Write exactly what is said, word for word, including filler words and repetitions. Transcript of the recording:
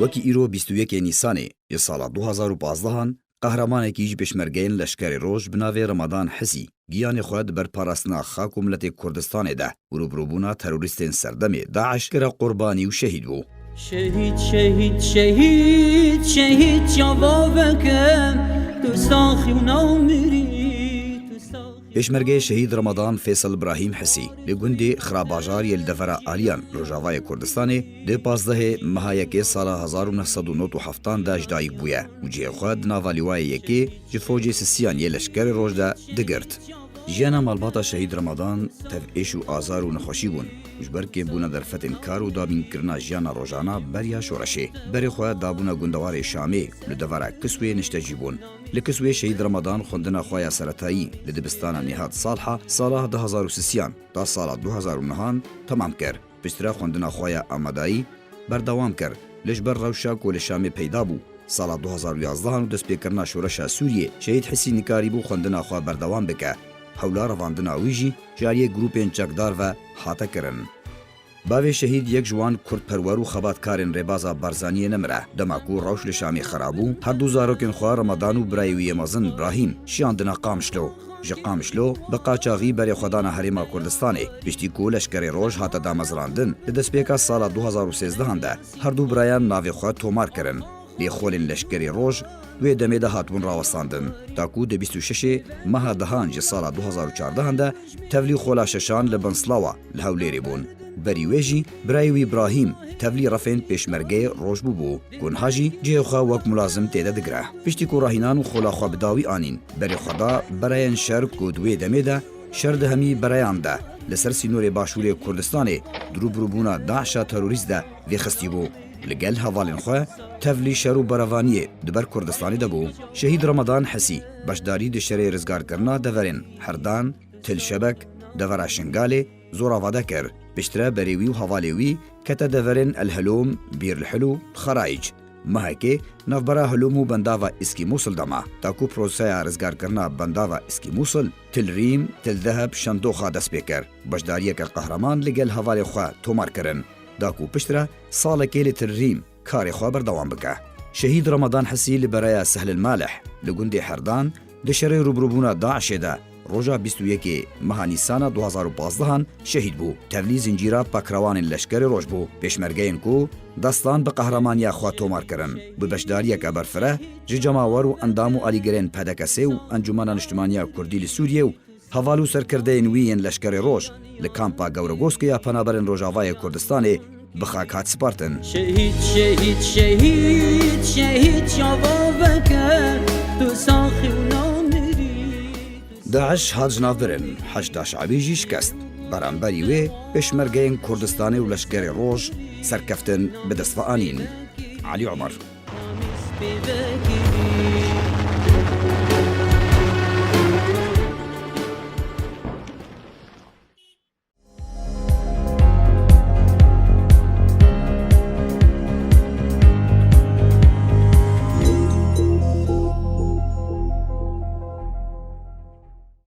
Wekî îro bîst û yekê Nîsanê ji sala du hazar û pazdehan, qehremanekî ji pêşmergeyên Leşkerê Roj bi navê Remadan Hisî giyanê xwe di ber parastina xak û miletê Kurdistanê de û rûbirûbûna terorîstên serdemê DAIŞ kire qurbanî û şehîd bû. Şehîd, şehîd, şehîd, şehîd çava veke, tu saxî û namirî, tu saxî. Pêşmergeyê şehîd Remadan Fêsel Brahîm Hisî li gundê Xirabajar yê li devera Aliyan Rojavayê Kurdistanê di pazdehê meha yekê sala hezar û neh sed û nod û heftan de ji dayik bûye û cihê xwe di nava Lîwayê Yekê ji focê Sisiyan yê Leşkerê Roj de digirt. Jiyana malbata şehîd Remadan tev êş û azar û nexweşî bûn û ji ber kêmbûna derfetên kar û dabînkirina jiyana rojana beriya şoreşê, berê xwe dabûna gundewarê Şamê û li devera Kiswê niştecî bûn. Li Kiswê şehîd Remadan xwendina xwe ya seretayî li dibistana Nîhat Salha sala du hazar û sisiyan ta sala du hazar û nehan temam kir. Piştre xwendina xwe ya amadayî berdewam kir, lê ji ber rewşa ku li Şamê peyda bû, sala du hazar û yazdehan û destpêkirina şoreşa Sûriyê, Şehîd Hisî nikarîbû xwendina xwe berdewam bike. Hewla revandina wî jî ji aliyê grûpên çekdar ve hate kirin. Bavê şehîd yek ji wan kurdperwer û xebatkarên rêbaza Barzaniyê nemire. Dema ku rewş li Şamê xera bû, her du zarokên xwe Remadan û birayê wî yê mezin Brahîm şiyandine Qamişlo. Ji Qamişlo bi qaçaxî berê xwe dana Herêma Kurdistanê. Piştî ku Leşkerê Roj hate damezrandin, di destpêka sala du hazar û sêzdehan de her du birayan navê xwe tomar kirin. Lê xolên Leşkerê Roj wê demê de hatibûn rawestandin. Ta ku di bîst û şeşê meha dehan ji sala du hazar û çardehan de tevlî xola şeşan li Bin Silawa li Hewlêrê bûn. Berî wê jî birayê wî Brahîm tevlî refên pêşmergeyê Roj bûbû, ku niha jî cihê xwe wek mulazim tê de digire. Piştî ku rahînan û xola xwe bi dawî anîn, berê xwe da berayên şer ku di wê demê de şer di hemî berayan de li ser sînorê başûrê Kurdistanê di rûbirûbûna DAIŞa terorîst de vêxistî bû. Li gel hevalên xwe tevlî şer û berevaniyê di ber Kurdistanê de bû. Şehîd Remadan Hisî beşdarî di şerê rizgarkirina deverên Herdan, Til Şebek, devera Şingalê, Zorava de kir. Piştre berê wî û hevalê wî kete deverên El Hilûm, Bîr El Hilû, Xerayîc. Mehekê navbera Hilûm û bendava Îskî Mûsil de ma, ta ku proseya rizgarkirina bendava Îskî Mûsil, Til Rîm, Til Deheb, Şendoxa dest pê kir. Beşdariyeke qehreman li gel hevalê xwe tomar kirin. Da ku piştre salekê li Til Rîm karê xwe berdewam bike. Şehîd Remadan Hisî li beraya Sehlil Malih li gundê Herdan di şerê rûbirûbûna DAIŞê de roja bîst û yekê meha Nîsana du hazar û pazdehan şehîd bû. Tevlî zincîra pakrewanên Leşkerê Roj bû. Pêşmergeyên ku destan bi qehramaniya xwe tomar kirin, bi beşdariyeke berfireh ji cemawer û endam û alîgirên P D K S û Encûmena Niştimaniya Kurdî li Sûriyê û heval û serkirdeyên wî yên Leşkerê Roj li kampa Gewregoskê ya Penaberên Rojavayê Kurdistanê bi xak hat spartin. Şehîd, şehîd, şehîd, şehîd çava veke, tu saxî û namirî. DAIŞ hat jinavbirin, Heşda Şe'bî jî şikest. Beramberî wê pêşmergeyên Kurdistanê û Leşkerê Roj serkeftin bi dest ve anîn. Elî Omer.